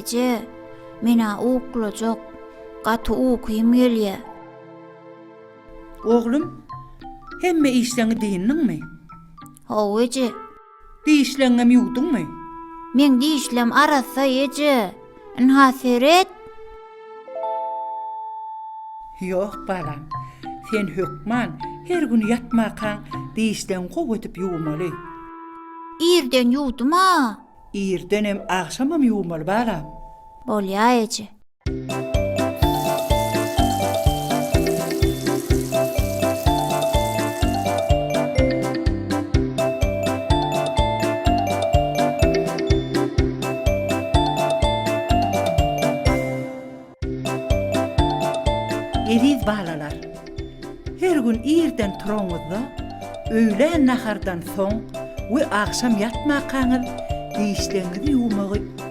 Eje, men-ä uklajak. Gaty ukym gelýä. Oglum, hemme işleňi dyndyňmy? Hawa, eje. Dişleňňem ýuwduňmy? Meň dişlem arassa, eje. Ynha, seret. Ýok, balam. Sen hökman her gün ýatmakaň dişleňi gowy edip ýuwmaly. Irden ýuwdum-a. Irdenem, agşamam ýuwmaly, balam. Bolýa, eje. Eziz balalar! Her gün irden turaňyzda, öýlän nahardan soň we agşam ýatmakaňyz dişleriňizi ýuwmagy.